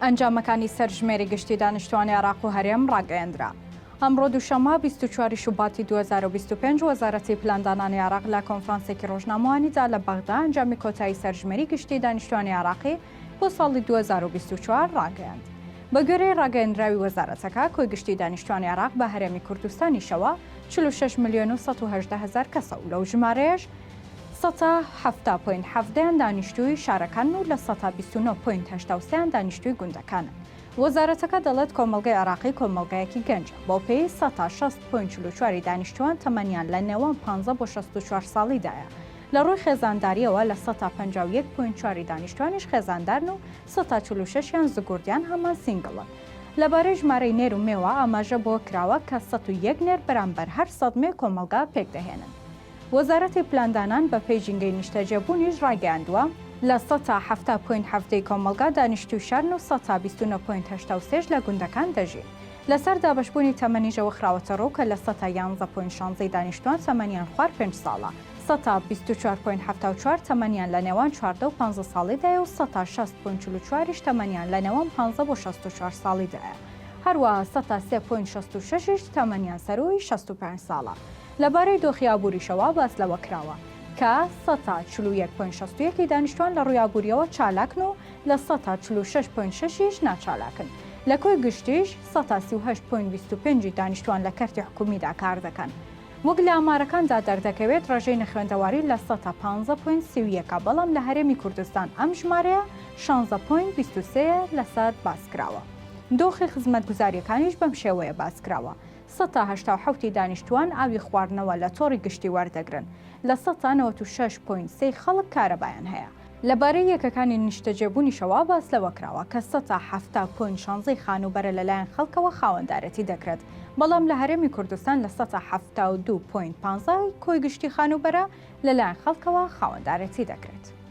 ئەنجامەکانی سەرژمێری گشتی دانیشتوانی عێراق و هەرێم ڕاگەیەندرا. ئەمڕۆ دووشەممە 24 شوباتی 2025 وەزارەتی پلاندانانی عێراق لە کۆنفرانسێکی ڕۆژنامەوانیدا لە بەغدا ئەنجامی کۆتایی سەرژمێری گشتی دانیشتوانی عێراقی بۆ ساڵی 2024 ڕاگەیاند. بەگوێرەی ڕاگەیەندراوی وەزارەتەکە، کۆی گشتی دانیشتوانی عێراق بە هەرێمی کوردستانیشەوە 46 ملیۆن و 118 هەزار کەسە و لەو ژمارەیەش سەتا 70 point حەڤدەیان دانیشتووی شارەکانن و لە سەتا 29 point 83یان دانیشتووی گوندەکانن. وەزارەتەکە دەڵێت کۆمەڵگەی عێراقی کۆمەڵگایەکی گەنجە، بەو پێیەی سەتا 60 point 44 ی دانیشتووان تەمەنیان لە نێوان 15 بۆ 64 ساڵیدایە. لە ڕووی خێزاندارییەوە لە سەتا 51 point چواری دانیشتووانیش خێزاندارن و سەتا 46 یان زگورد یان هەمان سینگڵن. لەبارەی ژمارەی نێر و مێوە ئاماژە بەوە کراوە کە 101 نێر بەرامبەر هەر 100 مێ کۆمەڵگا پێکدەهێنن. وەزارەتی پلاندانان بەپێی ژینگەی نیشتەجێبوونیش ڕایگەیاندووە، لە سەتا 70 point حەڤدەی کۆمەڵگا دانیشتووی شارن و سەتا 29 point 83 ش لە گوندەکان دەژین. لەسەر دابەشبوونی تەمەنیش ئەوە خراوەتەڕوو کە لە سەتا 11 point شانزەی دانیشتووان تەمەنیان خوار پێنج ساڵە، سەتا 24 point 74 تەمەنیان لە نێوان 14 و 15 ساڵیدایە و سەتا 60 point 44 یش تەمەنیان لە نێوان 15 بۆ 64 ساڵیدایە. هەروەها سەتا سێ point 66 یش تەمەنیان سەرووی 65 ساڵە. لەبارەی دۆخی ئابووریشەوە باس لەوە کراوە، کە سەتا 41 point 61 ی دانیشتوان لە ڕووی ئابوورییەوە چالاکن و لە سەتا 46 point شەش یش ناچالاکن. لە کۆی گشتیش سەتا 38 point 25 ی دانیشتوان لە کەرتی حکوومیدا کار دەکەن. وەک لە ئامارەکاندا دەردەکەوێت ڕێژەی نەخوێندەواری لە سەتا پانزە point 31 ە، بەڵام لە هەرێمی کوردستان ئەم ژمارەیە شانزە point 23 لەسەد باس کراوە. دۆخی خزمەتگوزارییەکانیش بەم شێوەیە باس کراوە، سەتا 87 ی دانیشتووان ئاوی خواردنەوە لە تۆڕی گشتی وەردەگرن، لە سەتا 96 point سێی خەڵک کارەبایان هەیە. لەبارەی یەکەکانی نیشتەجێبوونیشەوە باس لەوە کراوە کە سەتا 70 point شانزەی خانووبەرە لەلایەن خەڵکەوە خاوەندارێتی دەکرێت، بەڵام لە هەرێمی کوردستان لە سەتا 72 point پانزە ی کۆی گشتی خانووبەرە لەلایەن خەڵکەوە خاوەندارێتی دەکرێت.